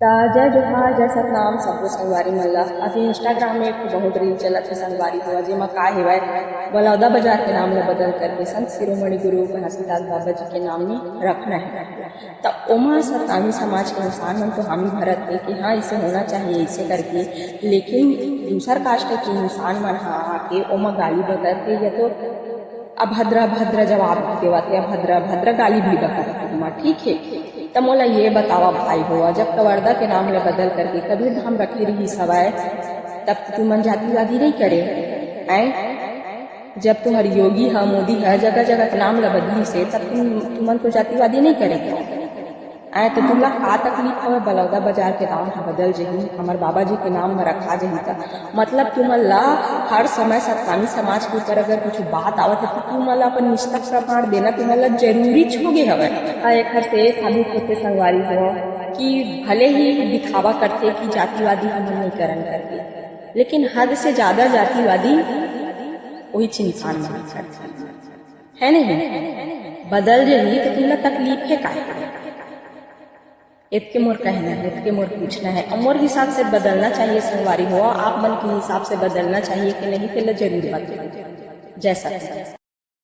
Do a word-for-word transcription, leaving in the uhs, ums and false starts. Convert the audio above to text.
त जय जोहार, जय सतनाम सबो संगवारी मन ला। अभी Instagram में एक बहुत reel चलत हे संगवारी हो, जेमा का हेवय, बलौदा बाजार के नाम ला बदल करके संत शिरोमणि गुरु घासीदास बाबा जी के नाम में रखना है। त ओमा सतनामी समाज के इंसान मन तो हामी भरत हे कि हाँ, इसे होना चाहिए, इसे करके, लेकिन दूसर caste के इंसान मन ह आके ओमा गाली बकत हे या तो अभद्र अभद्र जवाब भी देवत हे, अभद्र अभद्र गाली भी बकत हे ओमा, ठीक है। त मोला ये बतावा भाई हो, जब कवर्धा के नाम ला बदल करके कबीर धाम रखे रहिस हवय, तब तुमन जातिवादी नहीं करे, हैं? जब तुम्हर योगी ह, मोदी ह, जगह जगह के नाम ला बदलिस हे, तब तुम, तुमन तो जातिवादी नहीं करे। आय तो तुमला का तकलीफ हवय? बलौदा बाजार के नाम ह बदल जही, हमर बाबा जी के नाम म रखा जही त मतलब तुमन ला हर समय सतनामी समाज के ऊपर अगर कुछ बात आवत है तो तुमन ला अपन निष्ठा प्रमाण देना तुमन ला जरूरी हो गे हवय। आ एखर से साबित होथे संगवारी हो कि भले ही दिखावा करथे कि जातिवादी हमन नहीं करन करके, लेकिन हद से ज्यादा जातिवादी वही इंसान मन करथे, है नहीं? बदल जही तो तुमला तकलीफ है का? इतके मोर कहना है, इतके मोर पूछना है। और मोर हिसाब से बदलना चाहिए संगवारी हो, आप मन के हिसाब से बदलना चाहिए कि नहीं, तेला जरूर बताओ। जय सत